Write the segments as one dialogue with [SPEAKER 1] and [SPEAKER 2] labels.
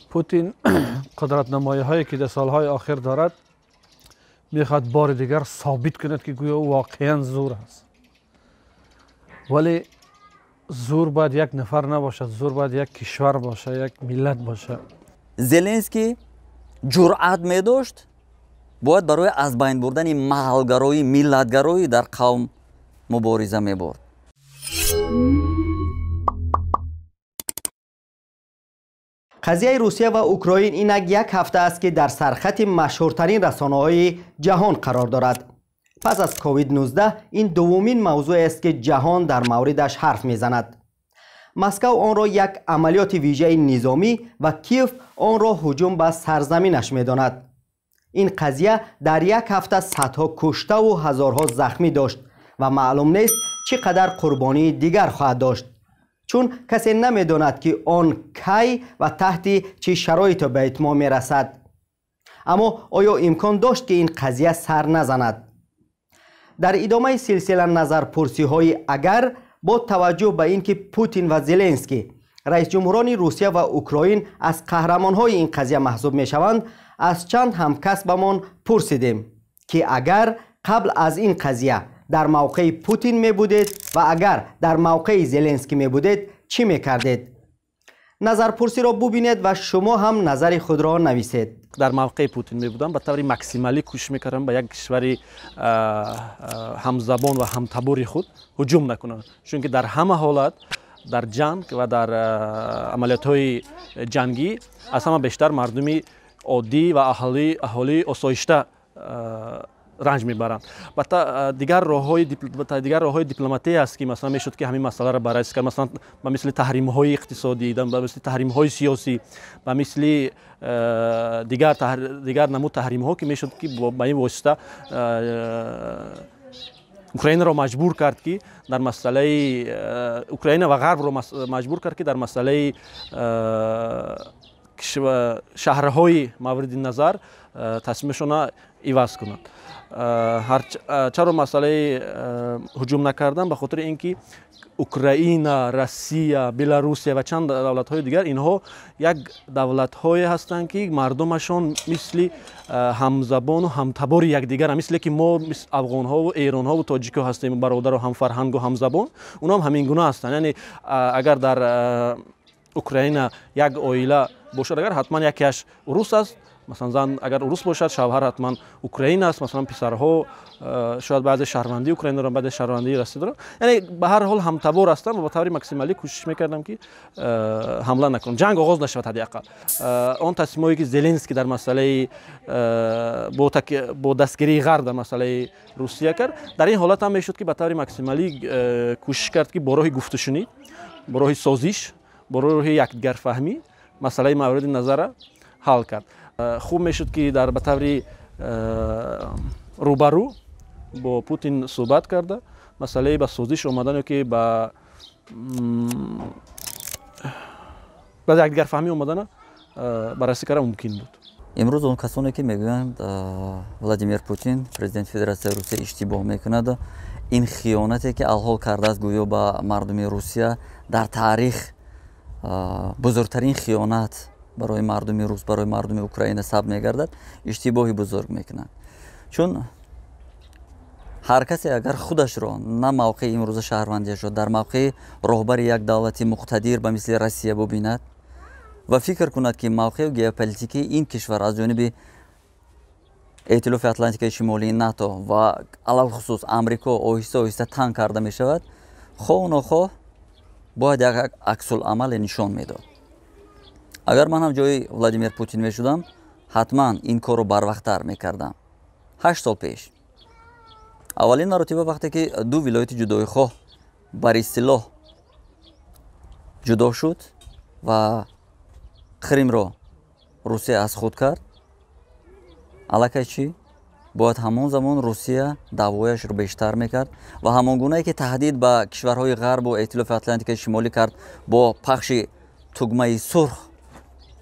[SPEAKER 1] Путин қудратнамоиҳое ки дар солҳои охир дорад, мехоҳад бори дигар собит кунад, ки гӯё ӯ воқеан зӯр аст. Вале зӯр бояд як нафар набошад, зӯр бояд як кишвар бошад, як миллат бошад.
[SPEAKER 2] Зеленский ҷуръат медошт, бояд барои аз байн бурдани маҳалгароӣ, миллатгароӣ дар қавм мубориза мебурд.
[SPEAKER 3] Қазияи Русия ва Украин инак як ҳафта аст, ки дар сархати машҳуртарин расонаҳои ҷаҳон қарор дорад. Пас аз COVID-19 ин дуввумин мавзӯест, ки ҷаҳон дар мавридаш ҳарф мезанад. Москав онро як амалиёти вижаи низомӣ ва Киев онро ҳуҷум ба сарзаминаш медонад. Ин қазия дар як ҳафта садҳо куштаву ҳазорҳо захмӣ дошт ва маълум нест, чӣ қадар қурбонии дигар хоҳад дошт, чун касе намедонад, ки он кай ва таҳти чӣ шароите ба итмом мерасад. Аммо оё имкон дошт, ки ин қазия сар назанад? Дар идомаи силсила назарпурсиҳои агар, бо таваҷҷӯҳ ба ин ки Путин ва Зеленский, раисҷумҳурони Русия ва Украин, аз қаҳрамонҳои ин қазия маҳсуб мешаванд, аз чанд ҳамкасбамон пурсидем, ки агар қабл аз ин қазия дар мавқеи Путин мебудед ва агар дар мавқеи Зеленский мебудед, чӣ мекардед? Назарпурсиро бубинед ва шумо ҳам назари худро нависед.
[SPEAKER 4] Дар мавқеи Путин мебудам, ба таври максималӣ кӯшиш мекардам, ба як кишвари ҳамзабон ва ҳамтабори худ ҳуҷум накунам, чунки дар ҳама ҳолат дар ҷанг ва дар амалиётҳои ҷангӣ аз ҳама бештар мардуми оддӣ ва аҳолии осоишта ранҷ мебаранд. Дигар роҳҳои дипломатие аст, ки масалан мешуд, ки ҳамин масъаларо баррасӣ кард, масалан ба мисли таҳримҳои иқтисодӣ, ба мисли таҳримҳои сиёсӣ, ба мисли дигар намуд таҳримҳо, ки мешуд, ки ба ин восита Украинаро маҷбур кард, ки дар масъалаи Украина ва Ғарбро маҷбур кард, ки дар масъалаи шаҳрҳои мавриди назар тасмимашонро иваз кунанд. Чаро масъалаи ҳуҷум накардан? Ба хотири ин ки Украина, Россия, Беларусия ва чанд давлатҳои дигар, инҳо як давлатҳое ҳастанд, ки мардумашон мисли ҳамзабону ҳамтабори якдигаранд, мисле ки мо афғонҳову эронҳову тоҷикҳо ҳастем, бародару ҳамфарҳангу ҳамзабон, онҳо ҳам ҳамин гуна ҳастанд. Яъне агар дар Украина як оила бошад, агар ҳатман якеаш рус аст, масалан зан агар урус бошад, шавҳар ҳатман украин аст, масалан писарҳо шояд баъзе шаҳрвандии Украина доранд, баъзе шаҳрвандии Россия доранд. Яъне ба ҳар ҳол ҳамтабор ҳастам ва ба таври максималӣ кӯшиш мекардам, ки ҳамла накунам, ҷанг оғоз нашавад ҳадди ақал. Он тасмимҳое, ки Зеленский дар масъалаи бо дастгирии Ғарб дар масъалаи Русия кард, дар ин ҳолат ҳам мешуд, ки ба таври максималӣ кӯшиш кард, ки бо роҳи гуфтушунид, бо роҳи созиш, бо роҳи якдигарфаҳмӣ масъалаи мавриди назарро ҳал кард. Хуб мешуд, ки дар ба таври рӯбарӯ бо Путин суҳбат карда, масъалаи ба созиш омадан ё ки ба якдигарфаҳмӣ омадана баррасӣ кардан мумкин буд.
[SPEAKER 2] Имрӯз он касоне, ки мегӯянд, Владимир Путин, президенти Федератсияи Русия, иштибоҳ мекунад, ин хиёнате, ки алҳол кардааст гӯё ба мардуми Русия, дар таърих бузургтарин хиёнат барои мардуми рус, барои мардуми Украина сабт мегардад, иштибоҳи бузург мекунанд. Чун ҳар касе агар худашро на мавқеи имрӯза шаҳрвандиашро дар мавқеи роҳбари як давлати муқтадир ба мисли Россия бубинад ва фикр кунад, ки мавқеи геополитикии ин кишвар аз ҷониби Эътилофи Атлантикаи Шимолии НАТО ва алалхусус Амрико оҳиста оҳиста танг карда мешавад, хоҳу нохоҳ бояд як аксуламале нишон медод. Агар ман ҳам ҷои Владимир Путин мешудам, ҳатман ин корро барвақттар мекардам. 8 сол пеш аввалин маротиба, вақте ки ду вилояти ҷудоихоҳ бар истилоҳ ҷудо шуд ва Қримро Русия аз худ кард, аллакай чӣ бояд ҳамон замон Русия даъвояшро бештар мекард ва ҳамон гунае, ки таҳдид ба кишварҳои Ғарбу Эътилофи Атлантикаи Шимолӣ кард, бо пахши тугмаи сурх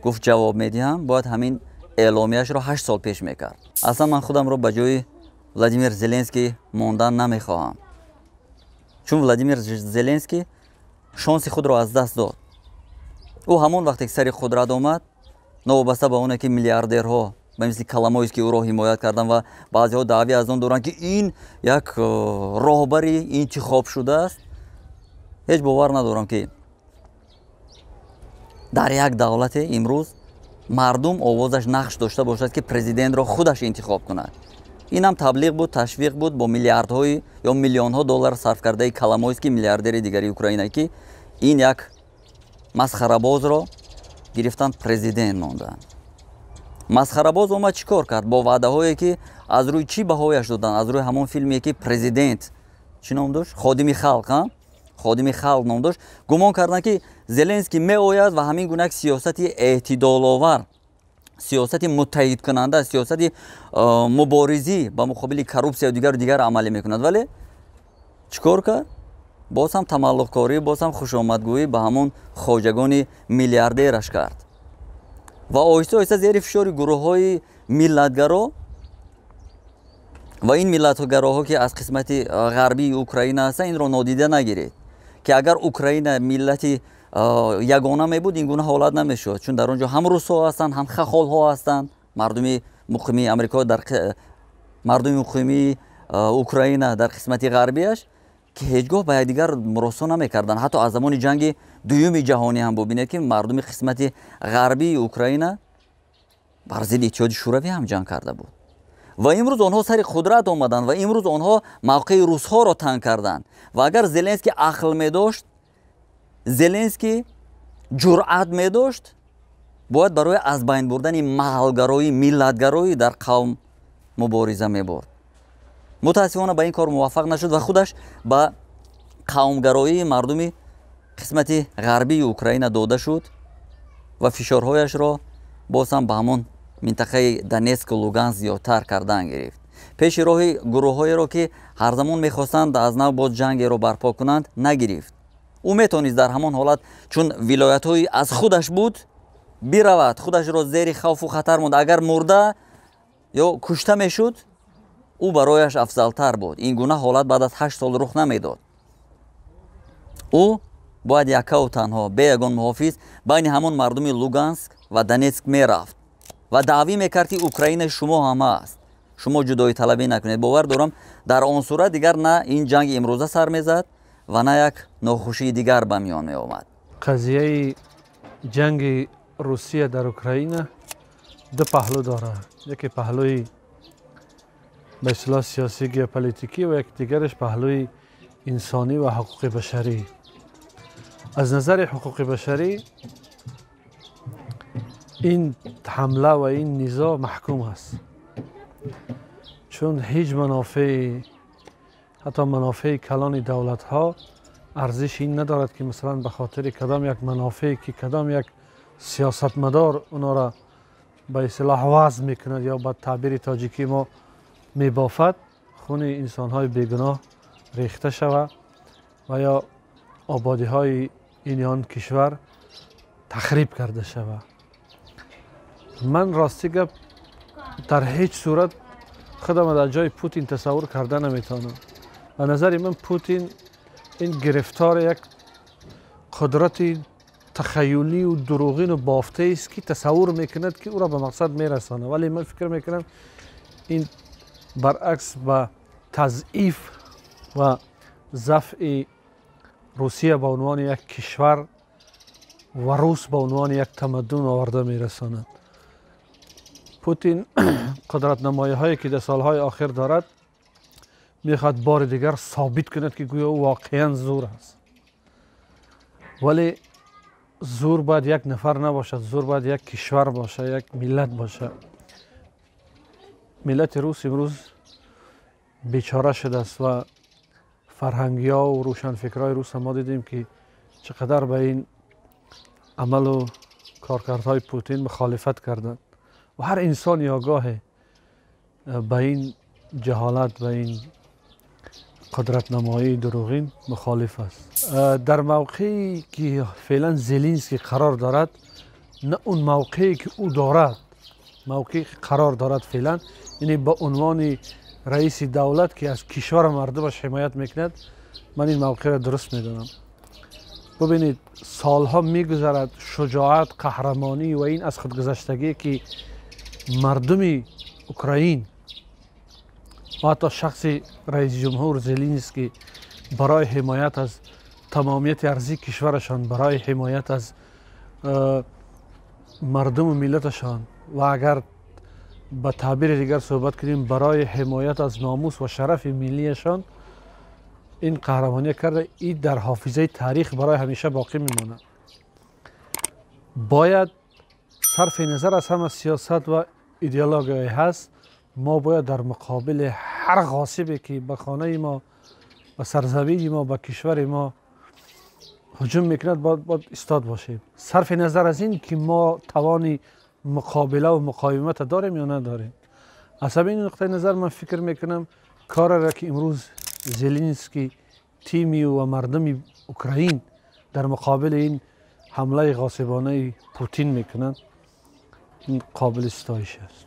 [SPEAKER 2] гуфт, ҷавоб медиҳам, бояд ҳамин эъломияшро 8 сол пеш мекард. Аслан ман худамро ба ҷои Владимир Зеленский мондан намехоҳам, чун Владимир Зеленский шонси худро аз даст дод. Ӯ ҳамон вақте ки сари қудрат омад. Новобаста ба оне ки миллиардерҳо ба мисли Коломойский ӯро ҳимоят карданд ва баъзеҳо даъвӣ аз он доранд, ки ин як роҳбари интихоб шудааст, ҳеҷ бовар надорам, ки дар як давлате имрӯз мардум овозаш нақш дошта бошад, ки президентро худаш интихоб кунад. Инам таблиғ буд, ташвиқ буд бо миллиардҳои ё миллионҳо доллар сарф кардаи Коломойский, миллиардери дигари Украина, ки ин як масхарабозро гирифтан, президент монданд. Масхарабоз омад, чӣ кор кард? Бо ваъдаҳое, ки аз рӯи чӣ баҳояш доданд? Аз рӯи ҳамон филме, ки президент чӣ ном дошт, «Ходими халқ», «Ходими халқ» ном дошт. Гумон карданд, ки Зеленский меояд ва ҳамин гуна як сиёсати эътидоловар, сиёсати муттаҳидкунанда, сиёсати муборизӣ ба муқобили коррупсия дигару дигар амалӣ мекунад. Вале чӣ кор кард? Боз ҳам тамаллуқкорӣ, боз ҳам хушомадгӯӣ ба ҳамон хоҷагони миллиардераш кард ва оҳиста оҳиста зери фишори гурӯҳҳои миллатгаро ва ин миллатгароҳо, ки аз қисмати ғарбии Украина ҳастанд. Инро нодида нагиред, ки агар Украина миллати ягона мебуд, ин гуна ҳолат намешуд, чун дар он ҷо ҳам русҳо ҳастанд, ҳам хахолҳо ҳастанд. Мардуми муқимии Амрико дар мардуми муқимии Украина дар қисмати ғарбиаш, ки ҳеҷ гоҳ ба якдигар муросо намекарданд. Ҳатто аз замони ҷанги дуюми ҷаҳонӣ ҳам бубинед, ки мардуми қисмати ғарбии Украина бар зидди Иттиҳоди Шӯравӣ ҳам ҷанг карда буд. Ва имрӯз онҳо сари қудрат омаданд ва имрӯз онҳо мавқеи русҳоро танг карданд. Ва агар Зеленский ақл медошт, Зеленский ҷуръат медошт, бояд барои аз байн бурдани маҳалгароӣ, миллатгароӣ дар қавм мубориза мебурд. Мутаассифона, ба ин кор муваффақ нашуд ва худаш ба қавмгароии мардуми қисмати ғарбии Украина дода шуд ва фишорҳояшро боз ҳам ба ҳамон минтақаи Донецку Луганск зиёдтар кардан гирифт. Пеши роҳи гурӯҳҳоеро, ки ҳар замон мехостанд аз нав боз ҷангеро барпо кунанд, нагирифт. Ӯ метавонист дар ҳамон ҳолат, чун вилоятҳои аз худаш буд, биравад, худашро зери хавфу хатар монд. Агар мурда ё кушта мешуд, ӯ барояш афзалтар буд. Ин гуна ҳолат баъд аз 8 сол рух намедод. Ӯ бояд яккаву танҳо, бе ягон муҳофиз, байни ҳамон мардуми Луганск ва Донецк мерафт ва даъвӣ мекард, ки Украинаи шумо ҳама аст, шумо ҷудоиталабӣ накунед. Бовар дорам, дар он сурат дигар на ин ҷанги имрӯза сар мезад ва на як нохушии дигар ба миён меомад.
[SPEAKER 1] Қазияи ҷанги Русия дар Украина ду паҳлӯ дорад: яке паҳлӯи ба истилоҳ сиёсӣ, геополитикӣ ва яке дигараш паҳлӯи инсонӣ ва ҳуқуқи башарӣ. Аз назари ҳуқуқи башарӣ ин ҳамла ва ин низоъ маҳкум аст, чун ҳеҷ манофеи, ҳатто манофеи калони давлатҳо арзиши ин надорад, ки масалан ба хотири кадом як манофее, ки кадом як сиёсатмадор онора ба истилоҳ вазн мекунад ё ба таъбири тоҷикӣ мо мебофад, хуни инсонҳои бегуноҳ рехта шавад ва ё ободиҳои ин ё он кишвар тахриб карда шавад. Ман, рости гап, дар ҳеҷ сурат худам дар ҷои Путин тасаввур карда наметавонам. Ба назари ман, Путин ин гирифтори як қудрати тахаюлию дурӯғину бофтаест, ки тасаввур мекунад, ки ӯро ба мақсад мерасонад. Вале ман фикр мекунам, ин баръакс ба тазъиф ва зафъи Русия ба унвони як кишвар ва рус ба унвони як тамаддун оварда мерасонад. Путин қудратнамоиҳое, ки дар солҳои охир дорад, мехоҳад бори дигар собит кунад, ки гӯё ӯ воқеан зур аст. Вале зур бояд як нафар набошад, зур бояд як кишвар бошад, як миллат бошад. Миллати рус имрӯз бечора шудааст ва фарҳангиҳо рӯшанфикрҳои руса мо дидем, ки чӣ қадар ба ин амалу коркардҳои Путин мухолифат карданд ва ҳар инсони огоҳе ба ин ҷаҳолат, ба ин қудратнамоии дурӯғин мухолиф аст. Дар мавқее, ки феълан Зеленский қарор дорад, на он мавқее, ки ӯ дорад, мавқее, ки қарор дорад феълан, яъне ба унвони раиси давлат, ки аз кишвара мардумаш ҳимоят мекунад, ман ин мавқеъро дуруст медонам. ببینید، سالها میگذرد، شجاعت، قهرمانی و این از خودگذشتگی که مردم اوکراین و حتی شخص رئیس جمهور زلینسکی برای حمایت از تمامیت ارضی کشورشان، برای حمایت از مردم و ملتشان و اگر به تعبیر دیگر صحبت کنیم، برای حمایت از ناموس و شرف ملیشان این قهرمانی کرده، این در حافظه تاریخ برای همیشه باقی میماند. باید صرف نظر از همه سیاست و ایدئولوژی هست، ما باید در مقابل هر غاصبی که به خانه ما، به سرزمین ما، به کشور ما هجوم میکند، باید ایستاد باشیم، صرف نظر از این که ما توان مقابله و مقاومت داریم یا نداریم. از همین نقطه نظر من فکر میکنم کار را که امروز زلینسکی، تیمی و مردم اوکراین در مقابل این حمله غاصبانه پوتین میکنند، این قابل ستایش است.